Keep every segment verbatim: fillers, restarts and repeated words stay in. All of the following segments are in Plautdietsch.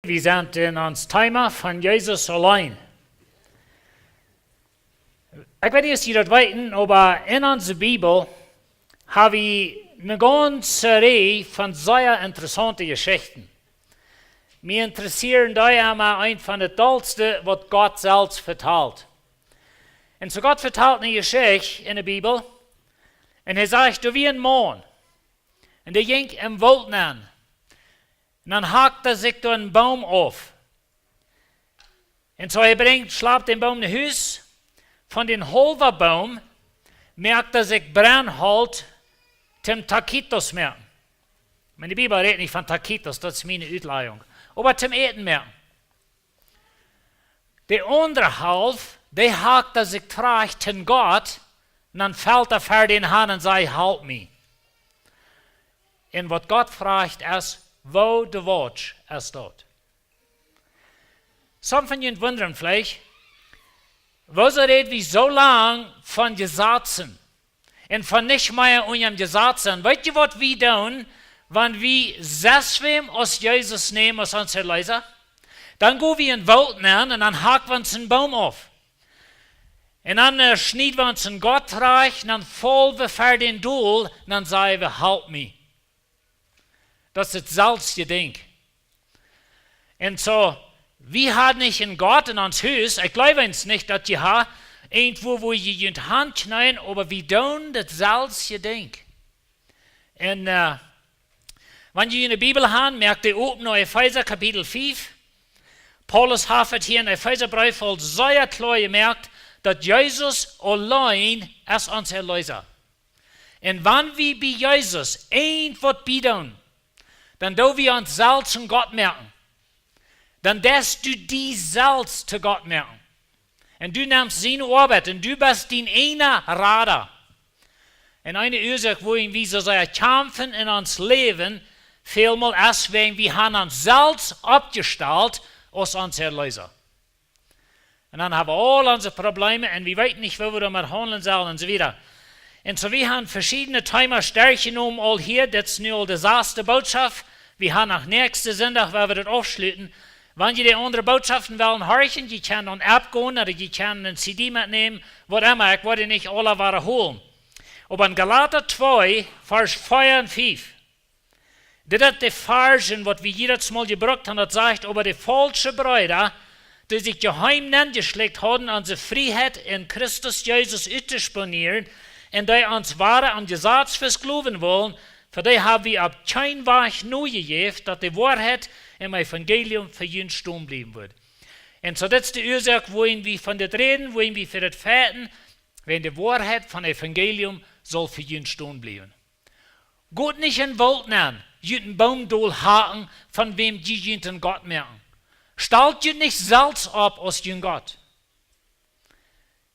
Wie sent en ons Thema von Jesus auleen. Ekj weet nich aus jie daut weeten, oba en onse Bibel ha wie ne gaunze Reaj von sea interessaunte Jeschichten. Mie interessieren dee emma eent von de dollste, waut Gott selfst vetalt. Un soo Gott vetalt ne Jeschicht en de Bibel. Un hee sajcht, doa wia een Maun. Un dee jinkj em Woolt nenn. Un dan hakt hee sikj doa een Boom auf. Un soo hee brinjt, schlapt dän Boom no Hus. Von dän haulwen Boom moakt hee sikj Brennholt toom taquitos moaken. Oba de Bibel rät nich von taquitos, daut es miene Utlajung. Oba toom Äten moaken. De aundre Halft, dee hakt hee sikj trajcht toom Gott, un dan felt hee ver dän han un sajcht: "Halp mie." Un waut Gott fruacht es: "Woo de Wausch es daut?" Some von junt wundren veleicht, wuarom räd wie soo lang von Jesazen un von nich mea unja daut Jesaz sennen. Weet jie, waut wie doonen, wan wie sest wäm aus Jesus nämen aus ons Erleesa? Dan go wie em Woolt nenn un dan hak wie ons een Boom auf. Un dan, äh, schnied wie ons aun Gott trajcht, un dan faul wie ver dän dol, un dan saj wie: "Halp mie." Daut es daut selfste Jedenkj. Un soo, wie haben nich een Gott en ons Hus. Ekj jleew eent nich, daut jie ha, irjentwua, wua jie junt hankjneeen, oba wie doonen daut selfste Jedenkj. Un, äh, wan jie june Bibel han, moakt dee op no Efeesa Kapitel fief. Paulus haft hia em Efeesabreef aul sea kloa jemoakt, daut Jesus auleen es ons Erleesa. Un wan wie bie Jesus irjentwaut biedoonen, dan doo wie ons selfst toom Gott moaken. Dan deist du die selfst to Gott moaken. Un du nemst siene Oabeit un du best dien eejna Rada. Un eene Uasoak, wuarom wie soo sea kjamfen en ons Läwen, välmol es wäajen wie han ons selfst oppjestalt aus ons Erleesa. Un dan ha wie aul onse Probleme un wie weeten nich, woo wie doamet haundlen sellen un soo wieda. Un soo, wie han veschiedne Themas derchjenomen aul hia. Dit es nu aul de sasde Bootschoft. Wie han noch näakjsten Sindach, woa wie daut aufschluten. Wan jie de aundre Bootschoften wellen horchen, jie kjennen aun App gonen, ooda jie kjennen een C D metnämen, waut emma. Ekj woa dee nich aula wadaholen. Oba en Galata twee, Varsch vea un fief. Dit es de Varsch, waut wie jiedet Mol jebrukt han, daut sajcht: "Oba de faulsche Breeda, dee sikj jeheem nenjeschlikjt hauden, onse Frieheit en Christus Jesus uttosponieren, un dee ons wieren aum Jesaz veskloowen wullen, fa dee hab wie opp kjeen Wajch nojejäft, daut de Woarheit em Evangelium fa junt stonen bliewen wudd." Un soo, dit es de Uasoak, wuarom wie von dit räden, wuarom wie fa dit fechten, wan de Woarheit von Evangelium saul fa junt stonen bliewen. Got nich em Woolt nenn, junt een Boom dol haken, von wäm jie junt een Gott moaken. Stalt junt nich selfst opp aus jun Gott.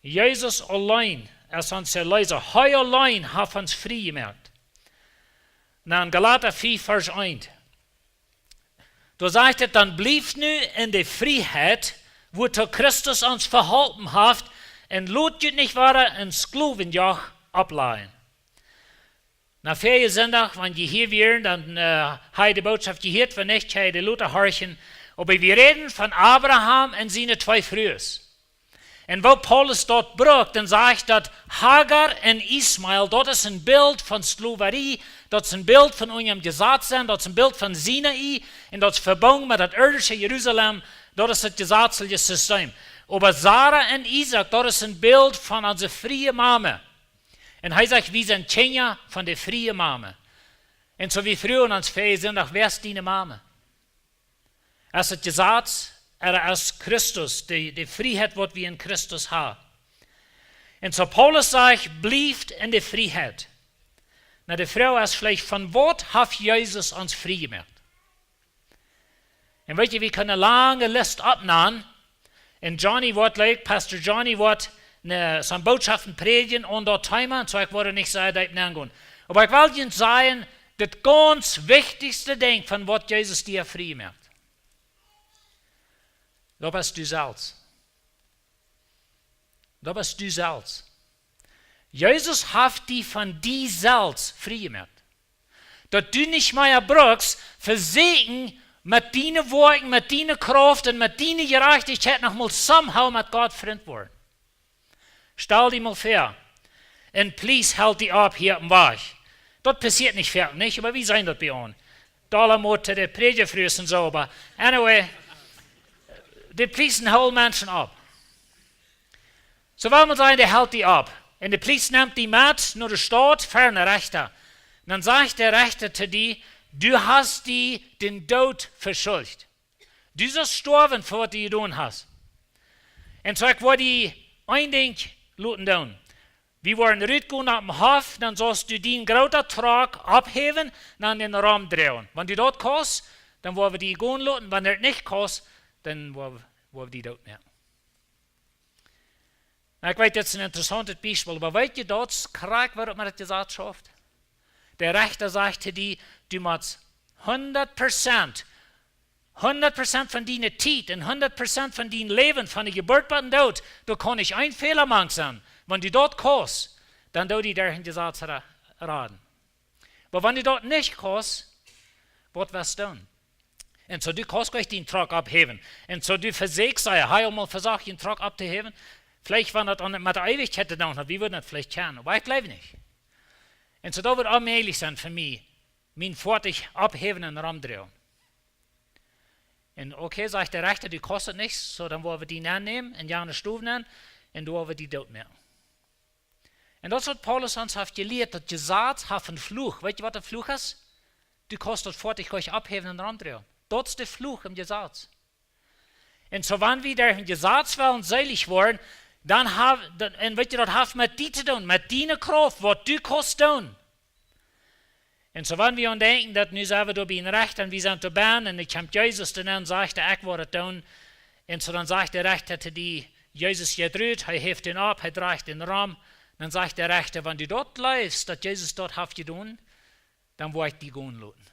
Jesus auleen es ons Erleesa. Hee auleen haft ons frie jemoakt. Nu, en Galata fief, Varsch eent. Doa sajcht et: "Dan blieft nu en de Frieheit, wuatoo Christus ons veholpen haft, un lot junt nich wada een Sklowenjoch opplajen." Nu, väaje Sindach, wan jie hia wieren, dan, äh, ha jie de Bootschoft jehieet, wan nich, kjenn jie dee lota horchen. Oba wie räden von Abraham un siene twee Frues. Un woo Paulus daut brukt, dan sajcht daut Hagar un Ismael, daut es een Bilt von Sklowerie, daut es een Bilt von unja daut Jesaz sennen, daut es een Bilt von Sinai, un daut es vebungen met daut irdische Jerusalem, daut es daut jesazliche System. Oba Sara un Isaak, daut es een Bilt von onse frie Mame. Un hee sajcht, wie sent Kjinja von de frie Mame. Un soo wie fruagen ons väaje Sindach: "Wäa es diene Mame? Es daut Jesaz, ooda es Christus, de, de Frieheit, waut wie en Christus haben?" Un soo Paulus sajcht: "Blieft en de Frieheit." Nu, de Froag es veleicht: Von waut haft Jesus ons frie jemoakt? Un weet jie, wie kjennen eene lange List oppnanen. Un Johnny woat, like, Pastor Johnny woat ne, siene Bootschoften prädjen aun daut Thema, un soo ekj woa nich sea deep nengonen. Oba ekj well junt sajen, daut gaunz wichtichste Dinkj von waut Jesus die frie moakt, daut best du selfst. Daut best du selfst. Jesus haft die von die selfst frie jemoakt. Daut du nich mea brukst vesieekjen, Met diene Woakjen, met diene Krauft un met diene Jerajchtichkjeit noch mol somehow met Gott Frint woaren. Stal die mol väa, een Pliees helt die opp hia oppem Wajch. Daut passieet nich väl, nich? Oba wie seenen daut bie ons. Dolla mea to de Prädja Frues un soo, oba anyway, de Pliesen hoolen Menschen opp. Soo well wie sajen, dee helt die opp. Un de Pliees nemt die met no de Staut ver dän Rechta. Dan sajcht de Rechta to die: "Du hast die dän Doot veschuldicht. Du saust stoawen fa waut du jedonen hast. Un soo, ekj woa die een Dinkj loten doonen. Wie woaren rutgonen oppem Hoff, dan saust du dien grooten Trock opphäwen un aun dän Rom droagen. Wan du daut kaust, dan woa wie die gonen loten. Wan du daut nich kaust, dan woa, woa wie die doot moaken." Nu, ekj weet, dit es een interessauntet Biespel, oba weet jie, daut es krakjt waut met daut Jesaz schauft. De Rechta sajcht to die: "Du motst hundat Prozent, hundat Prozent von diene Tiet un hundat Prozent von dien Läwen, von de Jeburt bat dän Doot, doa kaun nich een Fäla mank sennen. Wan du daut kaust, dan doo die derch daut Jesaz ra-, raden. Oba wan du daut nich kaust, waut woascht doonen?" Un soo, du kaust nich dien Trock opphäwen. Un soo, du vesäakjst, see, hast du mol vesocht, dien Trock opptohäwen? Veleicht, wan daut aun, met de Eewichkjeit to doonen haft, wie wudden daut veleicht kjennen, oba ekj jleew nich. Un soo, daut woat onmäajlich sennen fa mie, mien Foatich opphäwen un romdroagen. Un okay, sajcht de Rechta, du kaust daut nich, soo dan woa wie die aunnämen un jane Stow nämen un doa woa wie die doot moaken. Un daut es waut Paulus ons haft jelieet, daut Jesaz haft een Fluch. Weet jie waut een Fluch es? Du kaust daut Foatich nich opphäwen un romdroagen. Daut es de Fluch em Jesaz. Un soo, wan wie derch daut Jesaz wellen seelich woaren, dan haft, dan, un weet jie, daut haft met die to doonen, met diene Krauft, waut du kaust doonen. Un soo, wan wie aun denkjen, daut nu sent wie doa bie een Rechta un wie sent doa bennen un dan kjemt Jesus, dan sajcht hee: "Ekj woa daut doonen." Un soo, dan sajcht de Rechta to die: "Jesus jeit rut, hee haft dän opp, hee droacht dän rom." Dan sajcht de Rechta: "Wan du daut jleefst, daut Jesus daut haft jedonen, dan woa ekj die gonen loten."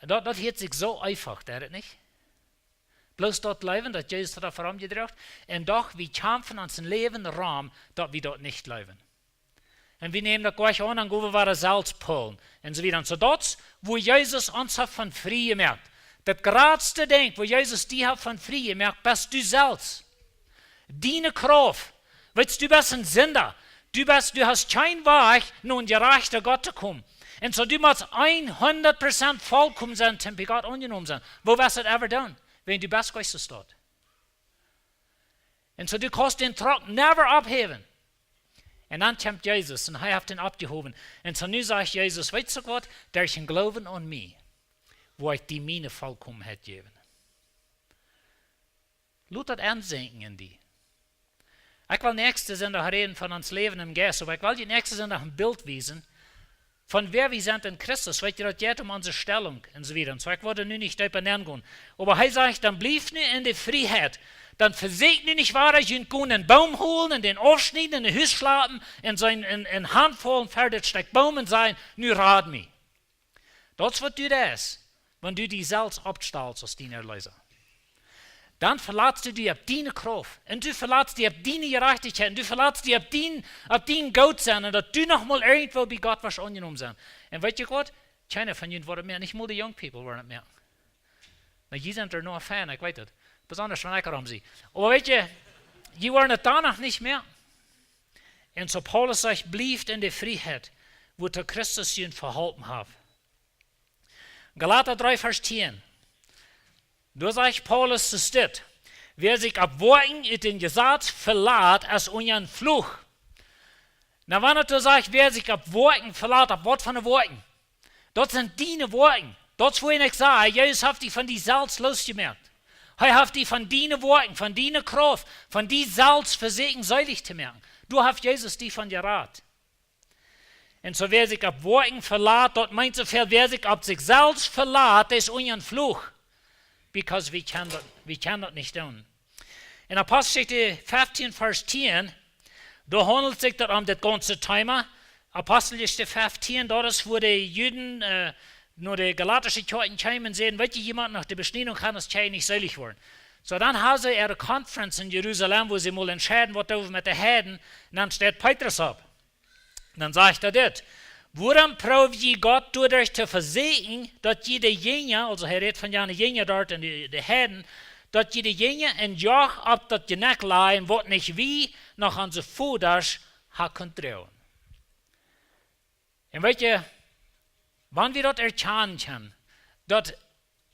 Un daut, daut hieet sikj soo eefach, deit daut nich? Bloos daut jleewen, daut Jesus daut rom jedroagen haft. Un doch, wie kjamfen ons een Läwen rom, daut wie daut nich jleewen. Un wie nämen daut nich aun, dan go wie wieda selfst pullen. Un soo wieda. Un soo, daut es, wua Jesus ons haft von frie jemoakt. Daut jratste Dinkj, wua Jesus die haft von frie jemoakt, best du selfst. Diene Krauft. Weetst, du best een Sinda. Du best, du hast kjeen Wajch, no een jerajchta Gott to komen. Un soo, du motst hundat Prozent volkomen sennen, toom bie Gott aunjenomen sennen. Woo woascht daut ever doonen, wan du best nich soo staut? Un soo, du kaust dän Trock never opphäwen. Un dan kjemt Jesus un hee haft dän oppjehowen. Un soo, nu sajcht Jesus: "Weetst du waut? Derch daut Gloowen aun mie, woa ekj die miene Volkomenheit jäwen." Lot daut ensinkjen en die. Ekj well näakjsten Sindach räden von ons Läwen em Jeist, oba ekj well die näakjsten Sindach een Bilt wiesen von wäa wie sent en Christus. Weetst, daut jeit om onse Stellunk un soo wieda. Un soo, ekj woa nu nich deepa nengonen. Oba hee sajcht: "Dan blieft nu en de Frieheit. Dan vesieekjt nu nich wieda, junt gonen een Boom holen un dän aufschnieden un no Hus schleppen un sien, un, un Haunt faulen ver daut Stekj Boom un sajen: 'Nu rad mie.'" Daut es waut du deist, wan du die selfst oppstalst aus dien Erleesa. Dan veletst du die opp diene Krauft. Un du veletst die opp diene Jerajchtichkjeit. Un du veletst die opp dien, opp dien Goot sennen. Un daut du noch mol irjentwua bie Gott woascht aunjenomen sennen. Un weetst waut? Kjeena von junt woat daut moaken. Nich mol de young people woaren daut moaken. Nu, jie sent doa noch fein, ekj weet daut. Besonda wan ekj rom sie. Oba weetst, jie woaren daut dan noch nich moaken. Un soo Paulus sajcht: "Blieft en de Frieheit, wuatoo Christus junt veholpen haft." Galata dree Varsch tieen. Doa sajcht Paulus to dit: "Wäa sikj opp Woakjen ut daut Jesaz velat, es unja een Fluch." Nu, wan et doa sajcht: "Wäa sikj opp Woakjen velat", opp waut fa Woakjen? Daut sent diene Woakjen. Daut es, wua ekj saj, Jesus haft die von die selfst losjemoakt. Hee haft die von diene Woakjen, von diene Krauft, von die selfst vesieekjen seelich to moaken. Doa haft Jesus die von jerat. Un soo, wäa sikj opp Woakjen velat, daut meent soo väl, wäa sikj opp sikj selfst velat, dee es unja een Fluch. Because wie kjennen daut, wie kjennen daut nich doonen. En Aposteljeschicht feftieen, Varsch tieen, doa haundelt sikj daut om daut gaunze Thema. Aposteljeschicht feftieen, daut es, wua de Juden, äh, no de galatische Kjoakjen kjeemen un säden: "Weetst, jie motten noch de Beschniedunk haben, aus jie nich seelich woaren." Soo, dan haben see äare Conference en Jerusalem, wua see mol entscheiden, waut doonen wie met de Heiden. Un dan steit Petrus opp. Dan sajcht hee dit: Wuarom proowd jie Gott doaderch to vesieekjen, daut jie de Jinja, aulsoo hee rät von jane Jinja doa en de, de Heiden, daut jie de Jinja een Joch opp daut Jnakj lajen, waut nich wie noch onse Vodasch ha kunt droagen? Un weet jie, wan wie daut erkjanen kjennen, daut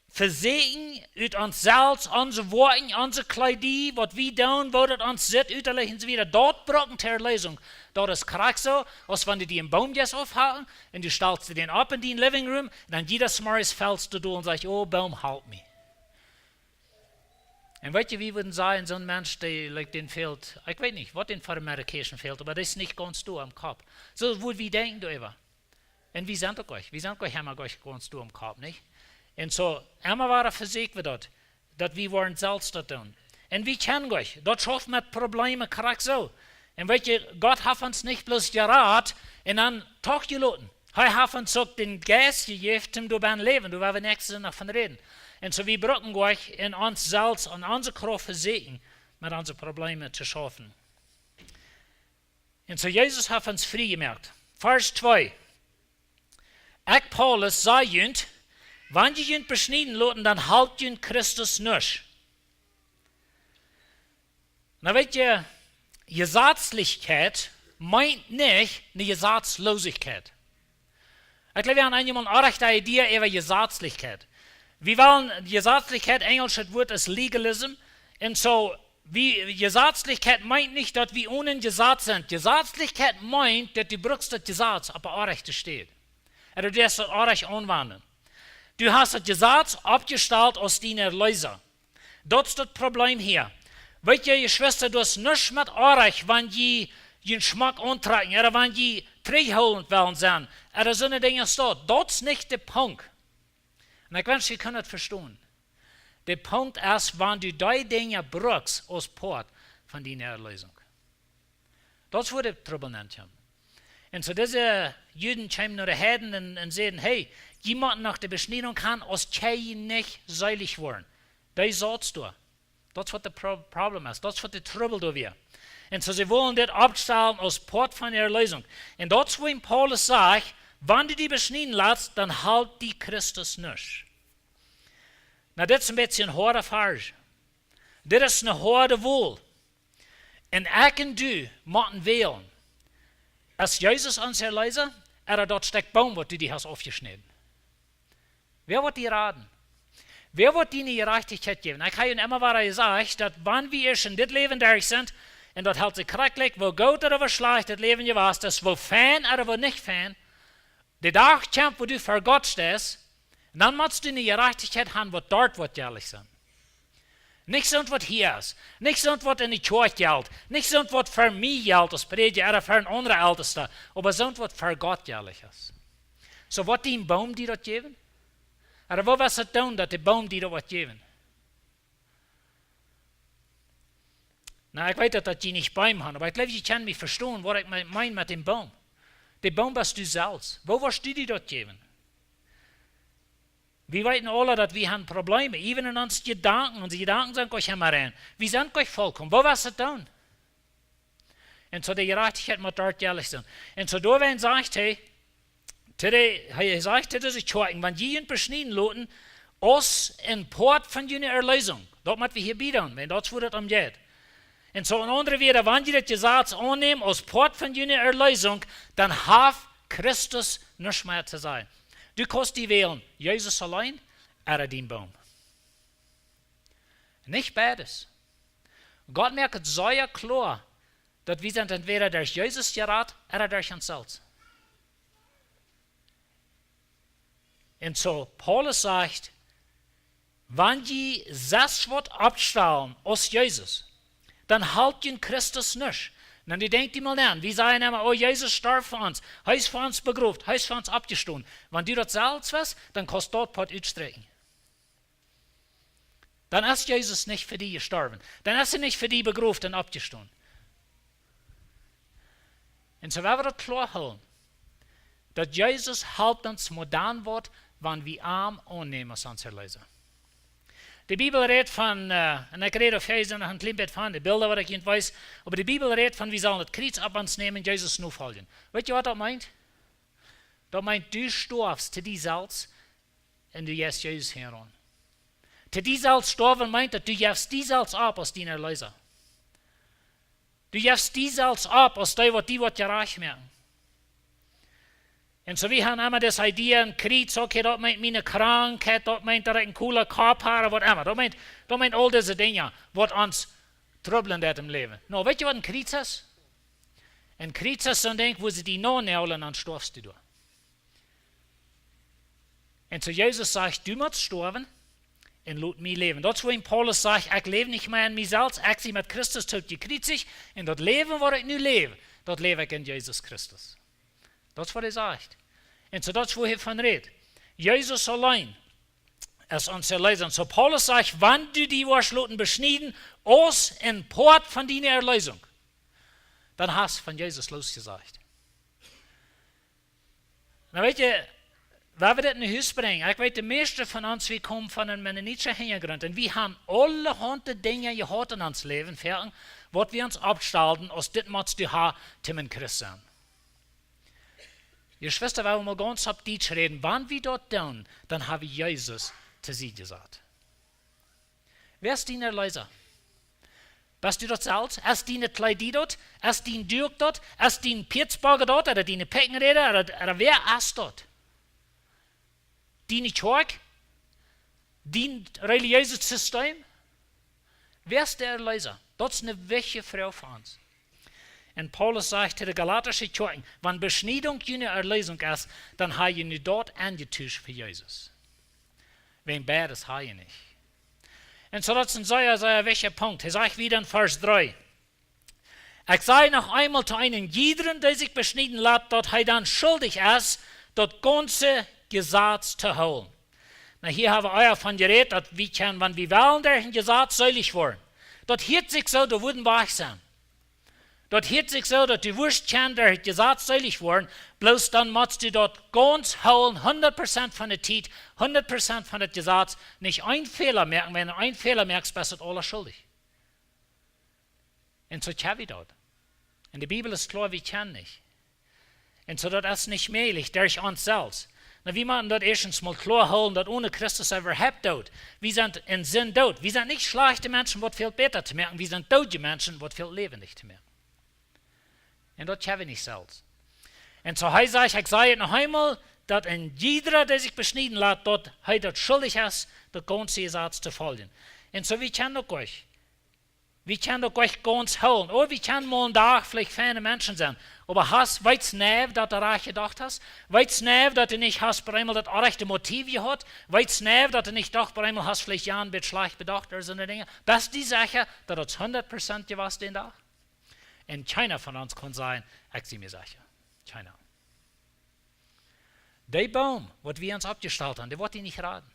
Vesieekjen ut ons selfst, onse Woakjen, onse Kjleeda, waut wie doonen, woo daut ons sitt, uttalich un soo wieda, daut brukt de Erleesunk. Daut es krakjt soo, aus wan du die een Boom jeist aufhacken un du stalst die dän opp en dien living room, dan jiedes Morjes fellst du doa un sajchst: "O Boom, halp mie." Un weet jie, wie wudden sajen, soon Mensch, dee, like, dän fält, ekj weet nich, waut dän fa medication fält, oba dee es nich gaunz doa em Kopp. Soo wudd wie denkjen doaräwa. Un wie sent uk, wie sent uk emma gaunz doa em Kopp, nich? Un soo, emma wada vesieekj wie daut, daut wie woaren selfst daut doonen. Un wie kjennen uk, daut schauft met Probleme krakjt soo. Un weet jie, Gott haft ons nich bloos jerat un dan doch jeloten. Hee haft ons uk dän Jeist jejäft, om doabennen läwen, doa woa wie näakjsten Sindach von räden. Un soo, wie bruken uk en ons selfst, aun onse Krauft vesieekjen, met onse Probleme to schaufen. Un soo, Jesus haft ons frie jemoakt. Varsch twee. Ekj, Paulus, saj junt, wan jie junt beschnieden loten, dan halpt junt Christus nuscht. Nu weet jie, Jesazlichkjeit meent nich ne Jesazloosichkjeit. Ekj jleew, wie haben eemol ne oaje Idee äwa Jesazlichkjeit. Wie wellen Jesazlichkjeit, enjelsch daut Wuat es legalism. Un soo, wie, Jesazlichkjeit meent nich, daut wie onen Jesaz sent. Jesazlichkjeit meent, daut du brukst daut Jesaz opp de rajchte Städ. Ooda du deist daut rajcht aunwenjen. Du hast daut Jesaz oppjestalt aus dien Erleesa. Daut es daut Problem hia. Weet jie, Jeschwista, daut es nuscht met oajch, wan jie junt schmock auntrakjen, ooda wan jie trigjhoolent wellen sennen, ooda soone Dinja aus daut. Daut es nich de Punkt. Un ekj wensch, jie kjennen daut vestonen. De Punkt es, wan du dee Dinja brukst aus Poat von diene Erleesunk. Daut es, wua de Trubbel nenn kjemt. Un soo dise Juden kjeemen no de Heiden un, un säden: "Hey, jie motten noch de Beschniedunk han, aus kjenn jie nich seelich woaren." Dee Sauz doa. Daut es, waut de Pro-, Problem es. Daut es, waut de Trubbel doa wia. Un soo, see wullen dit oppstalen aus Poat von de Erleesunk. Un daut es, wua Paulus sajcht: "Wan du die beschnieden latst, dan halpt die Christus nuscht." Nu, dit es een bät een hoada Varsch. Dit es ne hoade Wol. Un ekj un du motten wälen: Es Jesus ons Erleesa, ooda daut Stekj Boom, waut du die hast aufjeschnäden? Wäa woat die raden? Wäa woat die ne Jerajchtichkjeit jäwen? Ekj hab junt emma wada jesajcht, daut wan wie ieescht en dit Läwen derch sent, un daut helt sikj krakjt jlikj, woo goot ooda woo schlajcht daut Läwen jewast es, woo fein ooda woo nich fein, de Dach kjemt, wua du ver Gott steist, un dan motst du ne Jerajchtichkjeit han, waut doa woat jelich sennen. Nich soont, waut hia es. Nich soont, waut en de Kjoakj jelt. Nich soont, waut fa mie jelt aus Prädja ooda fa een aundra Eltesta. Oba soont, waut ver Gott jelich es. Soo, woat dien Boom die daut jäwen? Ooda woo woascht daut doonen, daut de Boom die daut woat jäwen? Nu, ekj weet, daut, daut jie nich Beem han, oba ekj jleew, jie kjennen mie vestonen, waut ekj me-, meen met dän Boom. De Boom best du selfst. Woo woascht du die daut jäwen? Wie weeten aula, daut wie han Probleme, even en onse Jedanken. Onse Jedanken sent doch emma rein. Wie sent doch vollkomen. Woo woascht daut doonen? Un soo, de Jerajchtichkjeit mott doa jelich sennen. Un soo doawäajen sajcht hee, to de, hee sajcht to dise Kjoakjen: "Wan jie junt beschnieden loten, aus een Poat von june Erleesunk." Daut mott wie hia bie doonen, wan daut es, wua daut om jeit. Un soo en aundre Wieed, wan jie daut Jesaz aunnämen aus Poat von june Erleesunk, dan haft Christus nuscht mea to sajen. Du kaust die wälen: Jesus auleen ooda dien Boom. Nich beides. Gott moakt et sea kloa, daut wie sent entwäda derch Jesus jerat ooda derch ons selfst. Un soo, Paulus sajcht: "Wan jie selfst waut oppstalen aus Jesus, dan halpt junt Christus nuscht." Nu, dee denkjt die mol aun. Wie sajen emma: "O, Jesus storf fa ons. Hee es fa ons begroft. Hee es fa ons oppjestonen." Wan du daut selfst west, dan kaust daut Poat utsträakjen. Dan es Jesus nich fa die jestorwen. Dan es hee nich fa die begroft un oppjestonen. Un soo woa wie daut kloa hoolen, daut Jesus halpt ons mau dan waut, wan wie am aunnämen aus ons Erleesa. De Bibel rät von, äh, un ekj räd opp Efeesa noch een kjlien bät von, de Bilda, waut ekj junt wies, oba de Bibel rät von, wie sellen daut Kjriez opp ons nämen, Jesus nofoljen. Weet jie, waut daut meent? Daut meent, du stoafst to die selfst un du jeist Jesus hinjaraun. To die selfst stoawen meent daut du jefst die selfst opp aus dien Erleesa. Du jefst die selfst opp aus dee, waut die woat jerajcht moaken. Un soo, wie haben emma dise Idee, een Kjriez, okay, daut meent miene Krankheit, daut meent daut ekj een coola Kopp hab, ooda whatever. Daut meent, daut meent aul dise Dinja, waut ons trubblen deit em Läwen. No, weetst du, waut een Kjriez es? Een Kjriez es soon Dinkj, wua see die nonaajlen un dan stoafst du doa. Un soo Jesus sajcht, du motst stoawen un lot mie läwen. Daut es wuarom Paulus sajcht, ekj läw nich mea en mie selfst, ekj sie met Christus doot jekjriezicht, un daut Läwen, waut ekj nu läw, daut läw ekj en Jesus Christus. Daut es, waut hee sajcht. Un soo, daut es, wua hee von rät. Jesus auleen es ons Erleesa. Un soo Paulus sajcht, wan du die woascht loten beschnieden, aus een Poat von diene Erleesunk, dan hast von Jesus losjesajcht. Na, weetst du, wua wie dit no Hus brinjen, ekj weet, de mieeschte von ons, wie komen von een mennonietischen Hinjagrunt. Un wie haben aulahaunt Dinja jehaut en ons Läwen, Fäaken, waut wie ons oppstalden, aus dit motst du haben, toom een Christ sennen. Jeschwista, wie wellen mol gaunz opp Dietsch räden. Wan wie daut doonen, dan haben wie Jesus to Sied jesat. Wäa es dien Erleesa? Best du daut selfst? Es diene Kjleeda daut? Es dien Duak daut? Es dien Pietzboaga daut? Ooda diene Pekjenräda? Ooda, ooda wäa es daut? Diene Kjoakj? Dien relijeeset Sistem? Wäa es de Erleesa? Daut es eene wichtje Froag fa ons. Un Paulus sajcht to de galatische Kjoakjen, wan Beschniedunk june Erleesunk es, dan ha jie nu daut enjetuscht fa Jesus. Wäajen beides ha jie nich. Un soo, daut es een sea, sea wichtja Punkt. Hee sajcht wieda en Varsch dree: Ekj saj noch eemol to eenen jiedren, dee sikj beschnieden lat, daut hee dan schuldich es, daut gaunze Jesaz to hoolen. Na, hia hab wie ea von jerät, daut wie kjennen, wan wie wellen, derch een Jesaz seelich woaren. Daut hieet sikj soo, doa wudden wie wajch sennen. Daut hieet sikj soo, daut du wurscht kjennen derch daut Jesaz seelich woaren, bloos dan motst du daut gaunz hoolen, hundat Prozent von de Tiet, hundat Prozent von daut Jesaz, nich een Fäla moaken, wan du een Fäla moakst, best du aula schuldich. Un soo kjenn wie daut. Un de Bibel es kloa, wie kjennen nich. Un soo, daut es nich mäajlich, derch ons selfst. Na, wie motten daut ieeschtens mol kloa hoolen, daut one Christus sent wie doot. Wie sent en Sind doot. Wie sent nich schlajchte Menschen, waut väl bäta to moaken. Wie sent doodje Menschen, waut väl läwendich to moaken. Un daut kjenn wie nich selfst. Un soo hee sajcht, ekj saj et noch eemol, daut een jiedra, dee sikj beschnieden lat, daut hee daut schuldich es, daut gaunze Jesaz to foljen. Un soo, wie kjennen uk nich. Wie kjennen uk nich gaunz hoolen. Ooda wie kjennen mol een Dach veleicht feine Menschen sennen. Oba hast, weetst nä, daut du rajcht jedocht hast? Weetst nä, daut du nich hast bie eemol daut rajchte Motiv jehaut? Weetst nä, daut du nich doch bie eemol hast veleicht jo een bät schlajcht jedocht ooda soone Dinja? Best du secha, daut daut hundat Prozent wia dän Dach? Un kjeena von ons kunn sajen, ekj sie mie secha. Kjeena. De Boom, waut wie ons oppjestalt haben, dee woat die nich raden.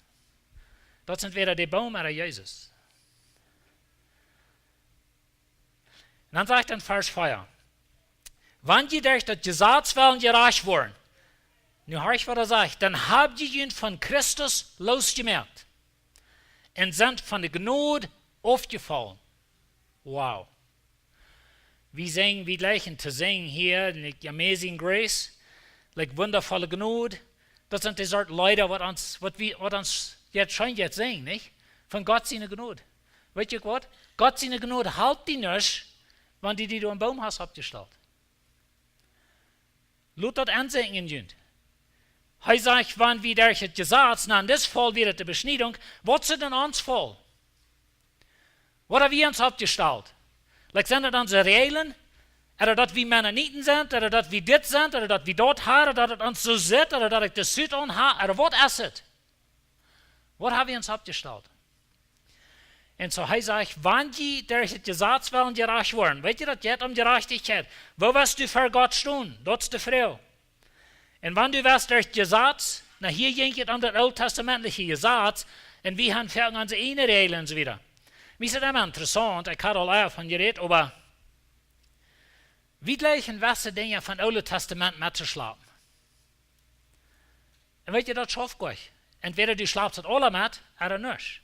Daut sent wada de Boom ooda Jesus. Un dan sajcht en Varsch vea: Wan jie derch daut Jesaz wellen jerajcht woaren, nu horch, waut hee sajcht, dan hab jie junt von Christus losjemoakt un sent von de Jnod aufjefollen. Wow. Wie sinjen, wie jleichen to sinjen hia, like Amazing Grace, like Wundafolle Jnod. Daut sent dee Sort Leeda, waut ons, waut wie, waut ons jetzt scheen jetzt sinjen, nich? Von Gott siene Jnod. Weetst du waut? Gott siene Jnod halpt die nich, wan du die doa een Boom hast oppjestalt. Lot daut ensinkjen en junt. Hee sajcht, wan wie derch daut Jesaz, na, en dit Faul wia et de Beschniedunk, waut es dan ons Faul? Waut hab wie ons oppjestalt? Like, sent daut onse Räajlen? Ooda daut wie Mennoniten sent? Ooda daut wie dit sent? Ooda daut wie daut haben? Ooda daut et ons soo sitt? Ooda daut ekj de Suit aun hab? Ooda waut es et? Waut hab wie ons oppjestalt? Un soo hee sajcht, wan jie derch daut Jesaz wellen jerajcht woaren, weetst du, daut jeit om Jerajchtichkjeit. Woo woascht du ver Gott stonen? Daut es de Froag. Un wan du woascht derch daut Jesaz, na, hia jinkj et om daut ooltestamentliche Jesaz, un wie haben veleicht onse ieejne Räajlen un soo wieda. Mie es et emma interessaunt, ekj hab aul ea von jerät, oba wie jleichen jewesse Dinja vom Oolen Testament mettoschlapen. Un weetst du, daut schauft nich. Entwäda du schlapst daut aula met, ooda nich.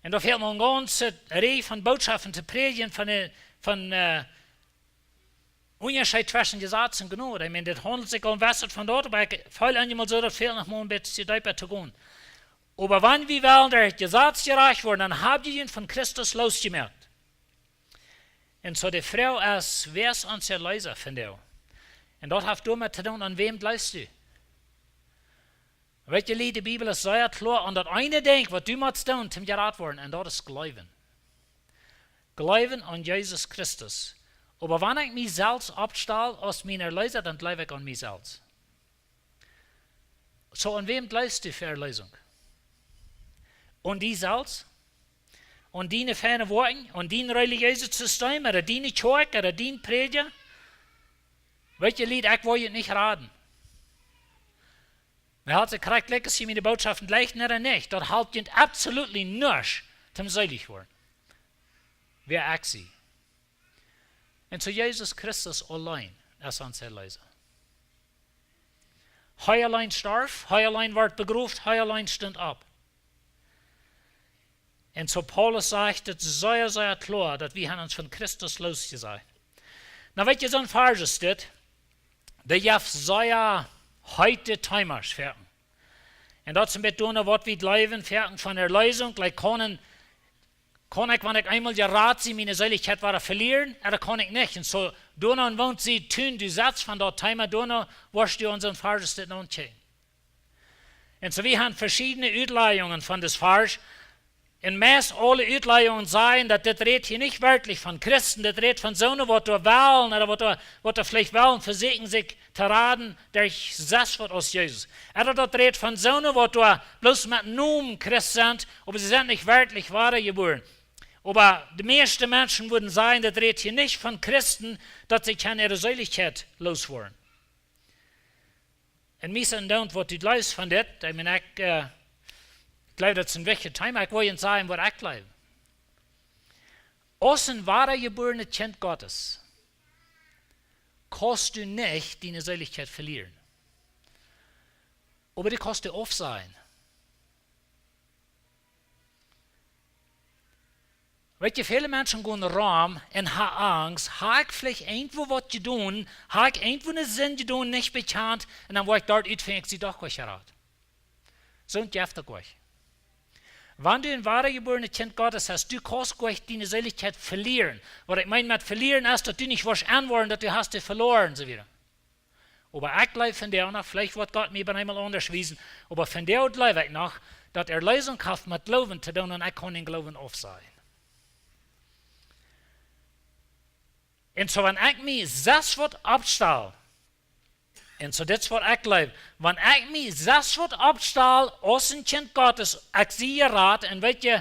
Un doa fält mie eene gaunze Räj von Bootschoften to prädjen von de, von, äh, Unjascheet tweschen Jesaz un Jnod. Ekj meen, dit haundelt sikj aul een bät von daut, oba ekj feel eenjemol soo, daut fält noch mol een bät deepa to gonen. Oba wan wie wellen derch daut Jesaz jerajcht woaren, dan hab wie junt von Christus loosjemoakt. Un soo de Froag es, wäa es ons Erleesa vondoag? Un daut haft doamet to doonen, aun wäm jleefst du? Weet jie, Lied, de Bibel es sea kloa aun daut eene Dinkj, waut du motst doonen, om jerat woaren, un daut es jleewen. Jleewen aun Jesus Christus. Oba wan ekj mie selfst oppstal aus mien Erleesa, dan jleew ekj aun mie selfst. Soo, aun wäm jleefst du fa Erleesunk? Aun die selfst? Aun diene feine Woakjen? Aun dien relijeeset System? Ooda diene Kjoakj? Ooda dien Prädja? Weet jie, Lied, ekj well junt nich raden. Ekj haud see krakjt jlikj, aus jie miene Bootschoften jlikjen ooda nich. Daut halpt junt absolutely nuscht, om seelich woaren. Wäa ekj sie. Un soo Jesus Christus auleen es ons Erleesa. Hee auleen storf, hee auleen wort begroft, hee auleen stunt opp. Un soo Paulus sajcht et sea, sea kloa, daut wie haben ons von Christus loosjesajcht. Nu weet jie, soon Varsch es dit, dee jeft sea heete Themas foaken. Un daut es een bät doano, waut wie jleewen, foaken von Erleesunk, like, kaun, kaun ekj, wan ekj eemol jerat sie, miene Seelichkjeit wada velieren, ooda kaun ekj nich? Un soo, doano, wan see tun, du setst von daut Thema, doano, woascht du onsen Varsch dit noch kjikjen. Un soo, wie haben veschiedne Utlajungen von dit Varsch. Un meist aule Utlajungen sajen, daut dit rät hia nich werkjlich von Christen, dit rät von soone, waut doa wellen, ooda waut doa, waut doa veleicht wellen vesieekjen, sikj to raden, derch sest waut aus Jesus. Ooda daut rät von soone, waut doa bloos met Nomen Christ sent, oba see sent nich werkjlich wada jebuaren. Oba de mieeschte Menschen wudden sajen, dit rät hia nich von Christen, daut see kjennen äare Seelichkjeit looswoaren. Un mie es daut, waut du jleefst von dit, ekj meen, ekj, äh, jleew, daut es een wichtjet Thema, ekj well junt sajen, waut ekj jleew. Aus een wadajebuarenet Kjint Gottes kaust du nich diene Seelichkjeit velieren. Oba du kaust dee aufsajen. Weet jie, väle Menschen gonen rom un haben Angst, hab ekj veleicht irjentwua waut jedonen, hab ekj irjentwua eene Sind jedonen, nich bekjant, un dan woa ekj doa utfinjen, ekj sie doch goa jerat. Soont jeft et goa nich. Wan du een wadajebuarenet Kjint Gottes best, du kaust goa nich diene Seelichkjeit velieren. Waut ekj meen met velieren es, daut du nich woascht enwoaren, daut du hast dee veloaren, soo wieda. Oba ekj jleew vondoag noch, veleicht woat Gott mie bie eemol aundasch wiesen, oba vondoag jleew ekj noch, daut Erleesunk haft met Gloowen to doonen un ekj kaun dän Gloowen aufsajen. Un soo, wan ekj mie sest waut oppstal, un soo dit es waut ekj jleew, wan ekj mie sest waut oppstal aus een Kjint Gottes, ekj sie jerat, un weet jie,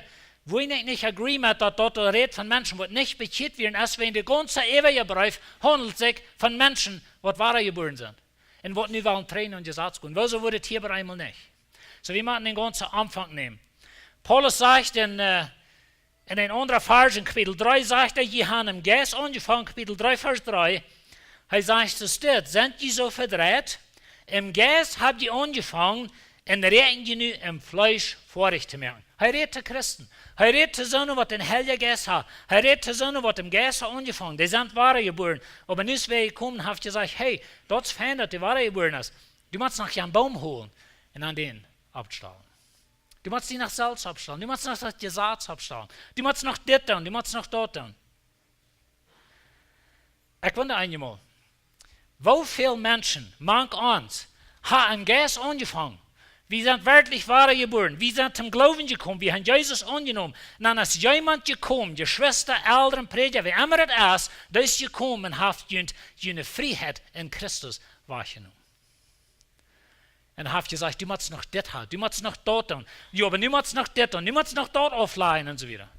wua ekj nich agree met, daut daut doa rät von Menschen, waut nich bekjieet wieren, es wan de gaunze Hebräabreef haundelt sikj von Menschen, waut wadajebuaren sent. Un waut nu wellen trigj no daut Jesaz gonen. Wuarom woat et hia bie eemol nich? Soo, wie motten dän gaunzen Aunfank nämen. Paulus sajcht en, äh, en een aundra Varsch, en Kapitel dree, sajcht hee, jie haben em Jeist aunjefongen, Kapitel dree, Varsch dree. Hee sajcht, soo steit, sent jie soo vedreit? Em Jeist hab jie aunjefongen, un räakjen jie nu em Fleesch foadich to moaken. Hee rät to Christen. Hee rät to soone, waut dän Heiljen Jeist haben. Hee rät to soone, waut em Jeist haben aunjefongen. Dee sent wadajebuaren. Oba nu es wäa jekomen, haft jesajcht, hey, daut es fein, daut du wadajebuaren best. Du motst noch dän Boom hoolen un aun dän oppstalen. Du motst die noch selfst oppstalen. Du motst noch daut Jesaz oppstalen. Du motst noch dit doonen. Du motst noch daut doonen. Ekj wunda eenjemol, woo väl Menschen mank ons haben em Jeist aunjefongen. Wie sent werkjlich wadajebuaren. Wie sent tom Gloowen jekomen. Wie haben Jesus aunjenomen. Un dan es jemaunt jekomen, Jeschwista, Elren, Prädja, wäa emma daut es, dee es jekomen un haft junt june Frieheit en Christus wajchjenomen. Un haft jesajcht, du motst noch dit haben, du motst noch daut doonen. Jo, oba du motst noch dit doonen, du motst noch daut auflajen un soo wieda.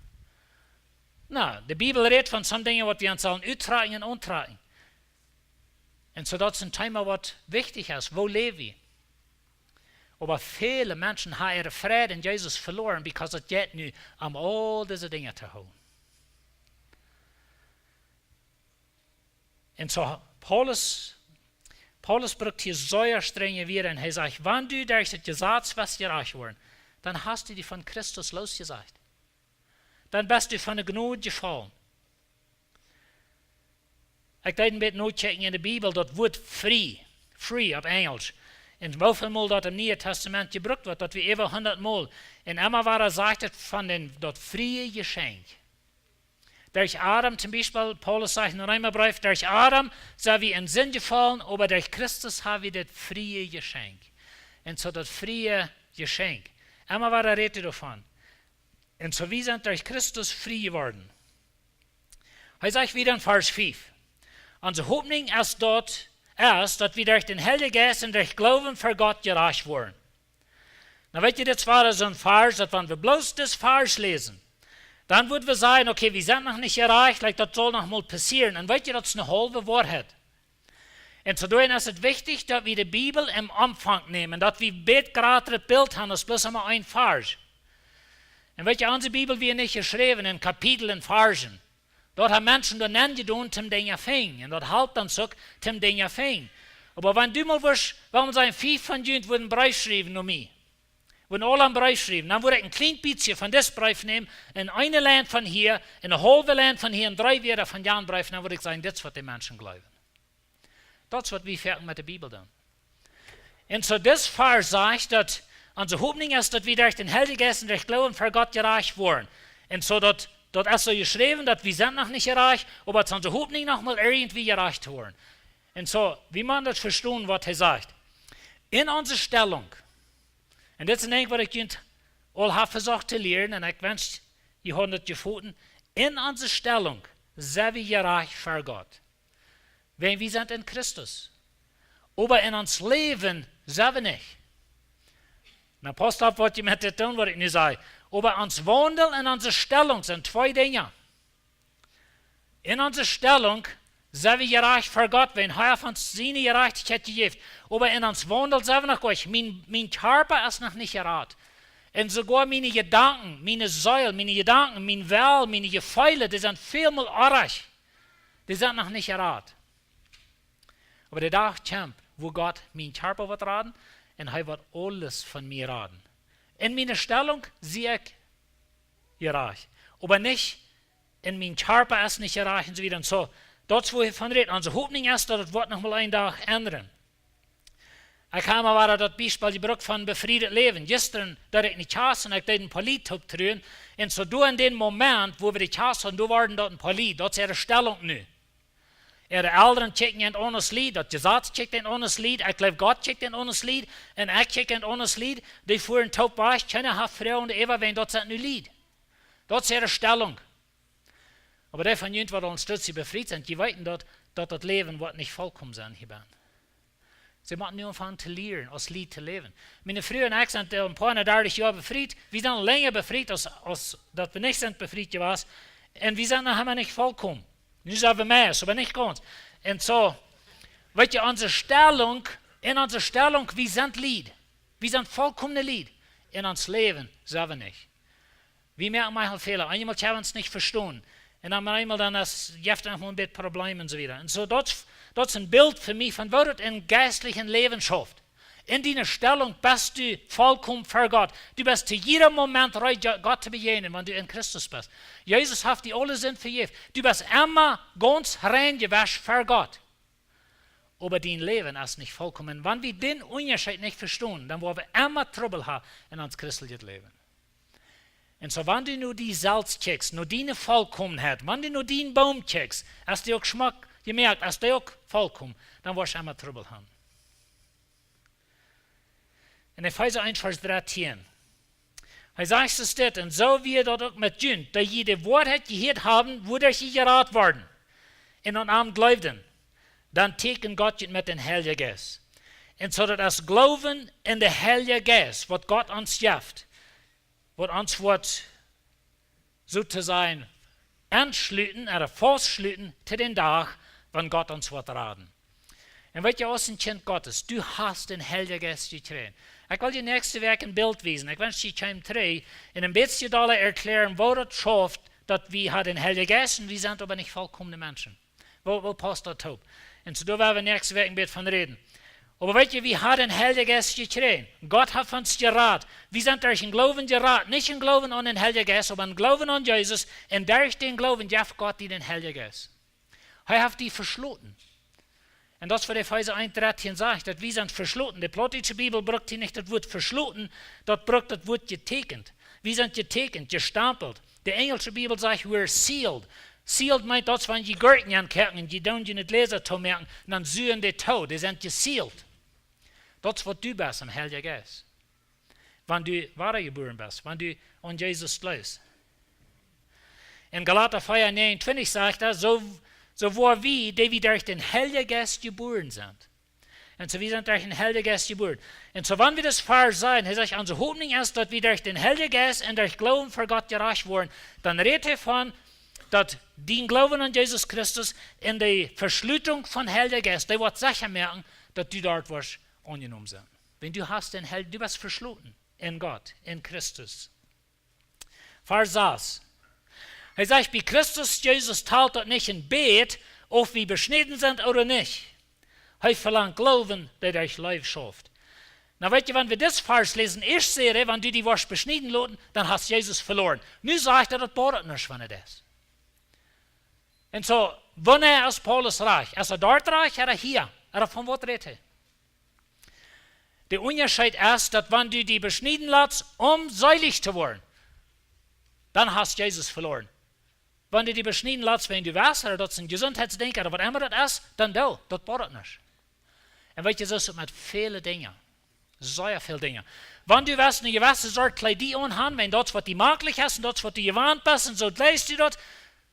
Nu, de Bibel rät von some Dinja, waut wie ons sellen uttrakjen un auntrakjen. Un soo daut es een Thema, waut wichtich es. Woo läw wie? Oba väle Menschen haben äare Freid en Jesus veloaren, because et jeit nu om aul dise Dinja to hoolen. Un soo, Paulus, Paulus brukt hia sea strenje Wieed un hee sajcht, wan du derch daut Jesaz best jerajcht worden, dan hast du die von Christus loosjesajcht. Dan best du von de Jnod jefollen. Ekj deed een bät nochecken enne Bibel, daut Wuat free, free opp Enjelsch. Un woo väl mol daut em Nieen Tastament jebrukt woat, daut wia äwa hundat mol. Un emma wada sajcht et von dän, daut friee Jeschenkj. Derch Adam, toom Biespel, Paulus sajcht em Reemabreef, derch Adam sent wie en Sind jefollen, oba derch Christus ha wie daut friee Jeschenkj. Un soo daut friee Jeschenkj. Emma wada rät hee doavon. Un soo wie sent derch Christus frie jeworden. Hee sajcht wada en Varsch fief: Onse Hopninj es daut, es, daut wie derch dän Heiljen Jeist un derch Gloowen ver Gott jerajcht woaren. Nu weet jie, dit wia soon Varsch, daut wan wie bloos dis Varsch läsen, dan wudden wie sajen, okay, wie sent noch nich jerajcht, like, daut saul noch mol passieren. Un weet jie, daut es eene haulwe Woarheit. Un soo doawäajen es et wichtich, daut wie de Bibel em Omfang nämen, daut wie een bät jratret Bilt haben aus bloos emma een Varsch. Un weet jie, onse Bibel wia nich jeschräwen en Kapitel un Varschen. Daut haben Menschen doa nenjedonen, toom Dinja finjen. Un daut halpt ons uk, toom Dinja finjen. Oba wan du mol wurscht, wuarom sent fief von junt wudden Breef schriewen no mie? Wudden aula een Breef schriewen. Dan wudd ekj een kjlien bät von dis Breef nämen, un eene Lien von hia, un eene haulwe Lien von hia, un dree Wieed von jan Breef, dan wudd ekj sajen, dit es waut de Menschen jleewen. Daut es waut wie foaken met de Bibel doonen. Un soo dis Varsch sajcht, daut onse Hopninj es, daut wie derch dän Heiljen Jeist un derch Gloowen ver Gott jerajcht woaren. Un soo daut, daut es soo jeschräwen, daut wie sent noch nich jerajcht, oba et es onse Hopninj, noch mol irjentwie jerajcht to woaren. Un soo, wie motten daut vestonen, waut hee sajcht. En onse Stellunk, un dit es een Dinkj, waut ekj junt aul hab vesocht to lieren, un ekj wensch, jie hauden daut jefoten. En onse Stellunk sent wie jerajcht ver Gott, wiels wie sent en Christus. Oba en ons Läwen sent wie nich. Nu, passt opp, waut jie met dit doonen, waut ekj nu saj. Oba ons Waundel un onse Stellunk sent twee Dinja. En onse Stellunk sent wie jerajcht ver Gott, wiels hee haft ons siene Jerajchtichkjeit jejäft. Oba en ons Waundel sent wie noch nich. Mien, mien Kjarpa es noch nich jerat. Un soogoa miene Jedanken, miene Seel, miene Jedanken, mien Well, miene Jefeele, dee sent väl mol oajch. Dee sent noch nich jerat. Oba de Dach kjemt, wua Gott mien Kjarpa woat raden, un hee woat aules von mie raden. En miene Stellunk sie ekj jerajcht, oba nich en mien Kjarpa es nich jerajcht un soo wieda. Un soo, daut es, wua hee von rät. Onse Hopninj es, daut et woat noch mol een Dach endren. Ekj hab mau wada daut Biespel jebrukt von befrieet Läwen. Jistren deed ekj enne Kjast un ekj deed een poa Lied opptruen. Un soo doa en dän Moment, wua wie de Kjast hauden, doa worden daut een poa Lied. Daut es äare Stellunk nu. Äare Elren kjikjen an aus Lied, daut Jesaz kjikjt an aus Lied, ekj jleew Gott kjikjt an aus Lied, un ekj kjikj an aus Lied. Dee fuaren toop wajch, kjeena haft Froagen äwa, wiels daut sent nu Lied. Daut es äare Stellunk. Oba dee von junt, waut aul een Stootje befrieet sent, dee weeten daut, daut daut Läwen woat nich volkomen sennen hia bennen. See motten nu aunfangen to lieren, aus Lied to läwen. Miene Fru un ekj sent aul een poa un dartich Joa befrieet. Wie sent lenja befrieet aus, aus daut wie nich sent befrieet jewast. Un wie sent noch emma nich volkomen. Nu sent wie meist, oba nich gaunz. Un soo, weet jie, onse Stellunk, en onse Stellunk, wie sent Lied. Wie sent volkomne Lied. En ons Läwen sent wie nich. Wie moaken mau Fäla. Eenmol kjenn wie ons nich vestonen. Un dan mau eemol dan es, jeft et noch mau een bät Probleem un soo wieda. Un soo, daut, daut es een Bilt fa mie von waut et em jeistlichen Läwen schauft. En diene Stellunk best du volkomen ver Gott. Du best to jieda Moment reed, Jo-, Gott to bejäajnen, wan du en Christus best. Jesus haft die aule Sind vejäft. Du best emma gaunz rein jewast ver Gott. Oba dien Läwen es nich volkomen. Wan wie dän Unjascheet nich vestonen, dan woa wie emma Trubbel haben en ons christeljet Läwen. Un soo, wan du no die selfst kjikjst, no diene Volkomenheit, wan du no dien Boom kjikjst, es dee uk schmock jemoakt, es dee uk volkomen, dan woascht du emma Trubbel haben. En Efeesa eent, Varsch dartieen. Hee sajcht soo dit, un soo wia daut uk met junt, daut jie de Woarheit jehieet haben, wuaderch jie jerat worden, un aun am jleewden, dan tieekjend Gott junt met dän Heiljen Jeist. Un soo daut es Gloowen en dän Heiljen Jeist, waut Gott ons jeft, waut ons woat, soo to sajen, aunschluten, ooda faustschluten to dän Dach, wan Gott ons woat raden. Un weet jie, aus een Kjint Gottes, du hast dän Heiljen Jeist jekjräajen. Ekj well die näakjste Wäakj een Bilt wiesen. Ekj wensch, jie kjeemen trigj un een bät dolla erkjläaren, woo daut schauft, daut wie haben dän Heiljen Jeist un wie sent oba nich volkomne Menschen. Woo, woo pausst daut toop? Un soo, doa woa wie näakjste Wäakj een bät von räden. Oba weet jie, wie haben dän Heiljen Jeist jekjräajen. Gott haft ons jerat. Wie sent derch dän Gloowen jerat. Nich em Gloowen aun dän Heiljen Jeist, oba em Gloowen aun Jesus. Un derch dän Gloowen jeft Gott die dän Heiljen Jeist. Hee haft die veschloten. Un daut es waut Efeesa eent dartieen sajcht, daut wie sent veschloten. De plautdietsche Bibel brukt hia nich daut Wuat veschloten, daut brukt daut Wuat jetäkjent. Wie sent jetäkjent, jestampelt. De enjelsche Bibel sajcht, we're sealed. Sealed meent daut, wan jie Gurkjen aunkoaken un jie doonen june Jläsa toomoaken, dan suen dee too, dee sent jesealt. Daut es waut du best em Heiljen Jeist. Wan du wadajebuaren best, wan du aun Jesus jleefst. En Galata vea näajenuntwintich sajcht hee, soo, soo woa wie, dee wie derch dän Heiljen Jeist jebuaren sent. Un soo, wie sent derch dän Heiljen Jeist jebuaren. Un soo, wan wie daut Varsch seenen, hee sajcht, onse Hopninj es, daut wie derch dän Heiljen Jeist un derch Gloowen ver Gott jerajcht woaren, dan rät hee von, daut dien Gloowen aun Jesus Christus un de Veschlutunk vom Heiljen Jeist, dee woat secha moaken, daut du doa woascht aunjenomen sennen. Wan du hast dän Heil-, du best veschloten en Gott, en Christus. Varsch sas. Hee sajcht, bie Christus Jesus talt daut nich een bät, auf wie beschnäden sent ooda nich. Hee velangt Gloowen, dee derch Leew schauft. Nu weet jie, wan wie dit Varsch läsen, ieescht säd hee, wan du die woascht beschnieden loten, dan hast Jesus veloren. Nu sajcht hee, daut bediet nuscht, wan et es. Un soo, wanea es Paulus rajcht? Es hee doa rajcht, ooda hia? Ooda von waut rät hee? De Unjascheet es, daut wan du die beschnieden latst, om seelich to woaren, dan hast Jesus veloren. Wan du die beschnieden latst wäajen du west, ooda daut es een Jesuntheitsdinkj, ooda waut emma daut es, dan doo, daut bediet nuscht. Un weet jie, soo es et met väle Dinja. Sea väl Dinja. Wan du west eene jewesse Sort Kjleeda aunhaben, wan daut waut die maklich es un daut waut du jewant best un soo jleefst du daut,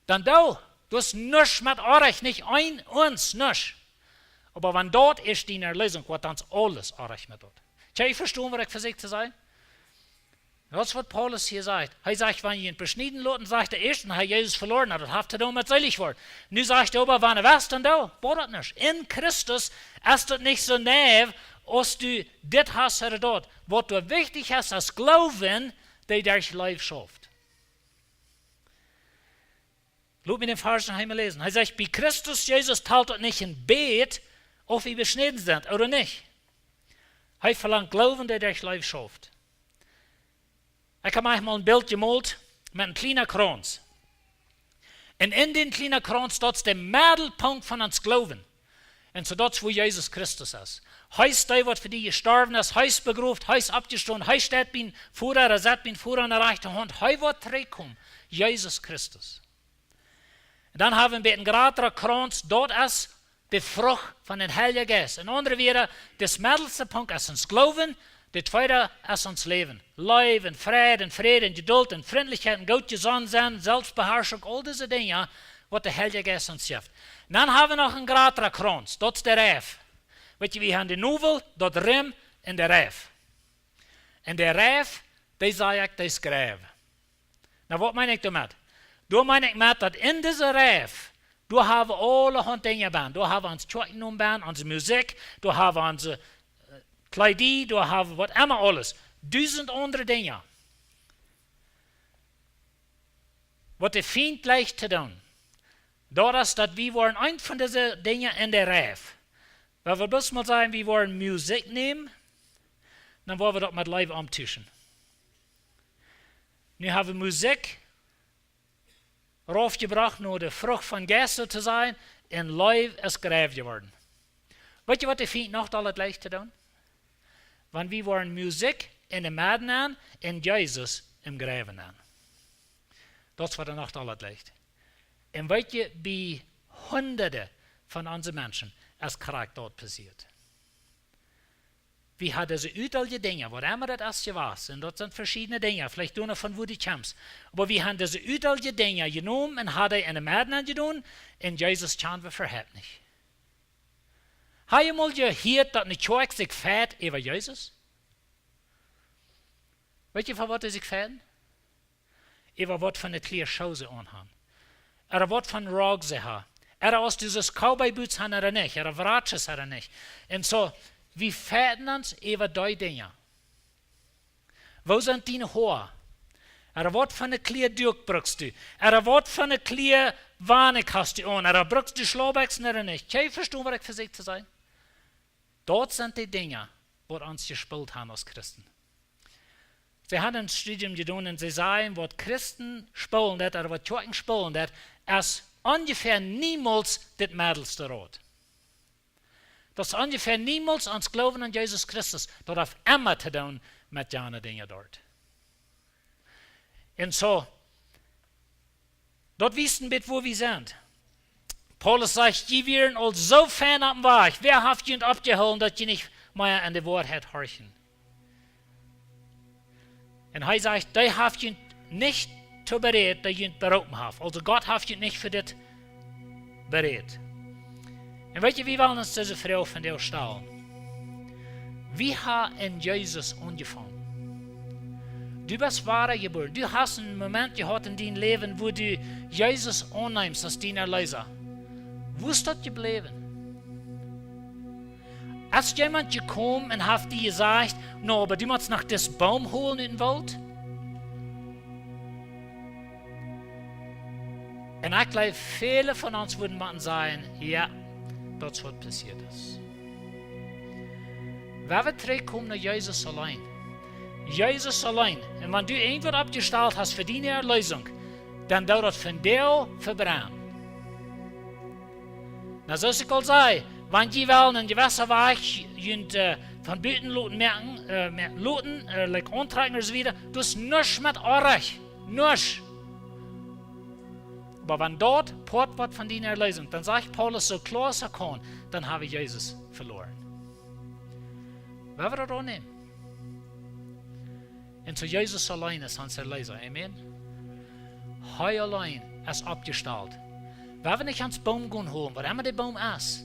dan doo. Daut es nuscht met oajch, nich een Ons, nuscht. Oba wan daut es diene Erlösung, woat dan aules oajch met daut. Kjenn jie vestonen, waut ekj vesieekj to sajen? Daut es waut Paulus hia sajcht. Hee sajcht, wan jie junt beschnieden loten, sajcht hee ieescht, dan hab jie Jesus veloren, nu daut haft to doonen met seelich woaren. Nu sajcht hee oba, wan du west, dan doo, bediet nuscht. En Christus es daut nich soo nau, aus du dit hast ooda daut. Waut doa wichtich es, es Gloowen, dee derch Leew schauft. Lot mie dän Varsch noch eemol läsen. Hee sajcht, bie Christus Jesus talt daut nich een bät, auf wie beschnäden sent ooda nich. Hee velangt Gloowen, dee derch Leew schauft. Ekj hab mie mol een Bilt jemolt met een kjlienen Krauns. Un en dän kjlienen Krauns, daut es de Meddelpunkt von ons Gloowen. Un soo daut es, wua Jesus Christus es. Hee es dee, waut fa die jestorwen es, hee es begroft, hee es oppjestonen, hee steit biem Voda, hee sett biem Voda aun de rajchte Haunt, hee woat trigjkomen. Jesus Christus. Un dan hab wie een bät een jratra Krauns, daut es de Frucht von dän Heiljen Jeist. En aundre Wieed, de meddelste Punkt es ons Gloowen, de tweede es ons Läwen. Leew un Freid un Fräd un Jedult un Frintlichkjeit un goot jesonnen sennen, Selfstbeharschunk, aul dise Dinja, waut de Heilje Jeist ons jeft. Un dan hab wie noch een jratra Krauns, daut es de Reiw. Weet jie, wie haben de Nowel, daut Rum un de Reiw. Un de Reiw, dee saj ekj, dee es Greiw. Nu, waut meen ekj doamet? Doa meen ekj met, daut en dise Reiw, doa hab wie aulahaunt Dinja bennen. Doa hab wie ons Kjoakjennomen bennen, onse Musikj, doa hab wie onse, äh, Kjleeda, doa hab wie waut emma aules. Dusent aundre Dinja, waut de Fient jleicht to doonen. Daut es, daut wie woaren eent von dise Dinja en de Reiw. Wan wie bloos mol sajen, wie woaren Musikj nämen, dan woa wie daut met Leew omtuschen. Nu hab wie Musikj raufjebrocht, no de Frucht vom Jeist to sennen, un Leew es Greiw jeworden. Weet jie, waut de Fient noch aul daut jleicht to doonen? Wan wie woaren Musikj en de Medden han un Jesus em Greiw han. Daut es, waut hee noch aul jleicht. Un weet jie, bie Hunderte von onse Menschen es krakjt daut passieet. Wie haben dise utelje Dinja, waut emma daut es jewast, un daut sent veschiedne Dinja, veleicht doonen von wua du kjemst, oba wie haben dise utelje Dinja jenomen un haben en de Medden jedonen, un Jesus kjanen wie äwahaupt nich. Hab jie mol jehieet, daut ne Kjoakj sikj feit äwa Jesus? Weet jie, von waut see sikj feiden? Äwa waut von ne Kjlieda see aunhaben. Ooda waut von Rock see haben. Ooda aus dee Cowboy Boots haben ooda nich. Ooda Wratjes ooda nich. Un soo, wie feiden ons äwa dee Dinja. Woo sent diene Hoa? Ooda waut von ne Kjlieda Duak brukst du? Ooda waut von ne Kjlieda Wanikj hast du aun? Ooda brukst du Schlaubbekjsen ooda nich? Kjenn jie vestonen, waut ekj vesieekj to sajen? Daut sent de Dinja, waut ons jespolt haben aus Christen. See haben een Studium jedonen un see sajen, waut Christen spolen deit, ooda waut Kjoakjen spolen deit, es onjefäa niemols dit meddelste Rot. Daut es onjefäa niemols ons Gloowen aun Jesus Christus. Daut haft emma to doonen met jane Dinja doa. Un soo, daut wiest een bät, wua wie sent. Paulus sajcht: Jie wieren aul soo fein oppem Wajch. Wäa haft junt oppjehoolen, daut jie nich mea aun de Woarheit horchen? Un hee sajcht: Dee haft junt nich too berät, dee junt beroopen haft. Aulsoo Gott haft junt nich fa dit berät. Un weet jie, wie wellen ons dise Froag vondoag stalen. Wie haben en Jesus aunjefongen. Du best wadajebuaren. Du hast een Moment jehaut en dien Läwen, wua du Jesus aunneemst aus dien Erleesa. Wua es daut jebläwen? Es jemaunt jekomen un haft die jesajcht: Na, oba du motst noch disen Boom holen ut dän Woolt? Un ekj jleew, väle von ons wudden motten sajen: Jo, daut es waut passieet es. Wan wie trigjkomen no Jesus auleen. Jesus auleen. Un wan du irjentwaut oppjestalt hast fa diene Erleesunk, dan doo daut vondoag vebrennen. Na, soo aus ekj aul säd, wan jie wellen en jewessa Wajch junt, äh, von buten loten moaken, äh, moaken loten, äh, like, auntrakjen ooda soo wieda, daut es nuscht met orrajcht, nuscht. Oba wan daut Poat woat von diene Erleesunk, dan sajcht Paulus soo kloa aus hee kaun, dan hab wie Jesus veloaren. Wan wie daut aunnämen. Un soo Jesus auleen es ons Erleesa. Amen. Hee auleen es oppjestalt. Wan wie nich ons Boom gonen holen, waut emma de Boom es,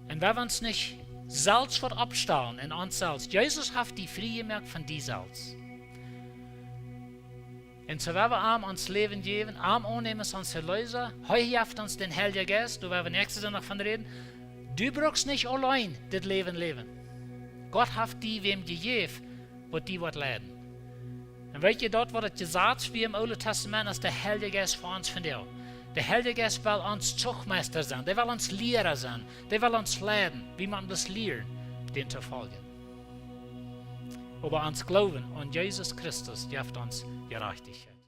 un wan wie ons nich selfst waut oppstalen en ons selfst. Jesus haft die frie jemoakt von die selfst. Un soo wan wie am ons Läwen jäwen, am aunnämen aus ons Erleesa, hee jeft ons dän Heiljen Jeist, doa woa wie näakjsten Sindach von räden. Du brukst nich auleen dit Läwen läwen. Gott haft die wäm jejäft, waut die woat leiden. Un weet jie, daut waut daut Jesaz wia em Oolen Testament, es de Heilje Jeist fa ons vondoag. De Heilje Jeist well ons Zuchmeista sennen, dee well ons Liera sennen, dee well ons leiden. Wie motten bloos lieren, dän to foljen. Oba ons Gloowen aun Jesus Christus jeft ons Jerajchtichkjeit.